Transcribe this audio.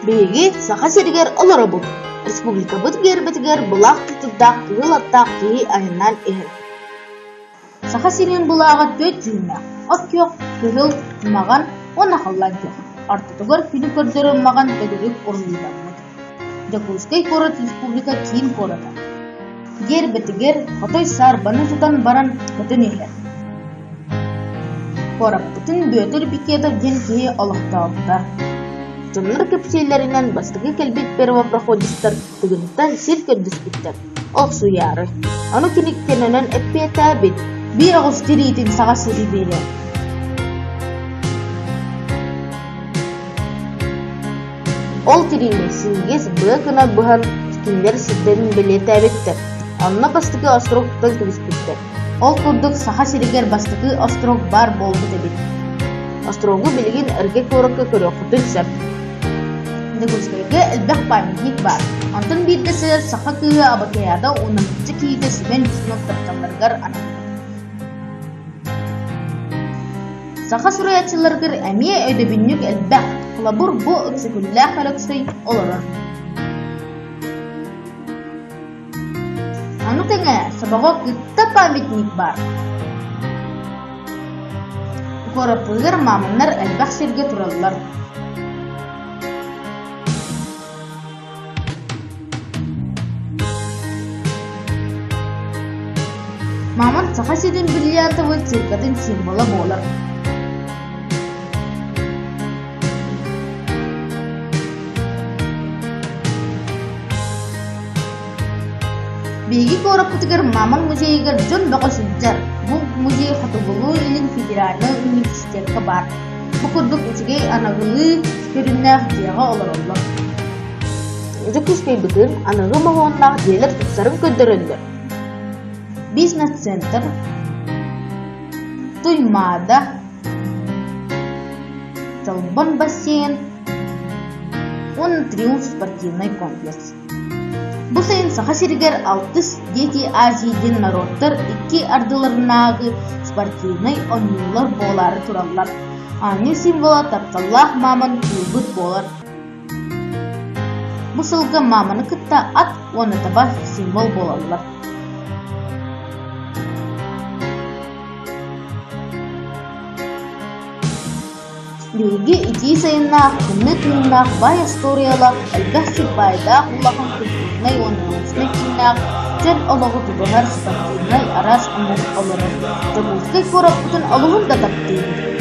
Биһиги Саха сиригэр олоробут. Республикабыт гербэтигэр былаах тутурдаах кыһыл аттаах киһи айаннаан иһэр. Саха сирин былааҕа түөрт дьүһүннээх: от күөх, кыһыл, маҕан уонна халлаан күөх. Ортотугар күнү көрдөрөр маҕан төгүрүк уруһуйдаммыт. Дьокуускай куорат республика киин куората. Гербэтигэр хотой саарбаны тутан баран көтөн иһэр. Куораппытын Бүөтүр Бикетов диэн киһи олохтообута. Дьоннор кэпсииллэринэн бастакы кэлбит первопроходецтар Тыгынтан сир көрдөспүттэр, охсуйаары. Ону кини көнөнөн эппиэтээбит: «Биир оҕус тириитин саҕа сири биэриэм» Ол тириини синньигэс быа гына быһан кинилэр сирдэрин бэлиэтээбиттэр, онно бастакы острог тутан кэбиспиттэр. Ол курдук Саха сиригэр бастакы острог баар буолбут эбит. Острогу билигин эргэ куоракка көрүөххүтүн сөп. Дьокуускайга элбэх памятник баар. Онтон биирдэстэрэ саха кыыһа Абакаяда уонна нуучча киһитэ Семен Устинов тапталларыгар анаммыт. Саха суруйааччыларыгар эмиэ өйдөбүнньүк элбэх, холобур, бу Өксөкүлээх Өлөксөй олорор. Ону тэҥэ собоҕо кытта памятник баар. Куораппытыгар мааманнар элбэх сиргэ тураллар. Мамонт Саха сирин бриллиантовай циркатын символа буолар. Биһиги куораппытыгар Мамонт музейыгар дьон бөҕө сылдьар. Бу музей Хотугулуу-Илин федеральнай университекка баар. Бу курдук үчүгэй аныгылыы көрүҥнээх дьиэҕэ олороллор. Дьокуускайбытын аныгы моһуоннаах дьиэлэр тупсарын көрдөрөллөр. Бизнес-центр, Туймаада, Чолбон бассейн уонна Триумф спортивнай комплекс. Бу сайын Саха сиригэр алтыс Дети Азии диэн норуоттар икки ардыларынааҕы спортивнай оонньуулар буолаары тураллар. Оонньуу символа тапталлаах мааман кыылбыт буолар. Бу сылга мааманы кытта ат уонна таба символ буолаллар. Биһиги итии сайыннаах, тымныы кыһыннаах баай остуоруйалаах, элбэх сир баайдаах улахан культурнай уонна научнай кииннээх, чөл олоҕу тутуһар спортивнай араас омук олорор. Дьокуускай куораппытын олуһун да таптыыбыт.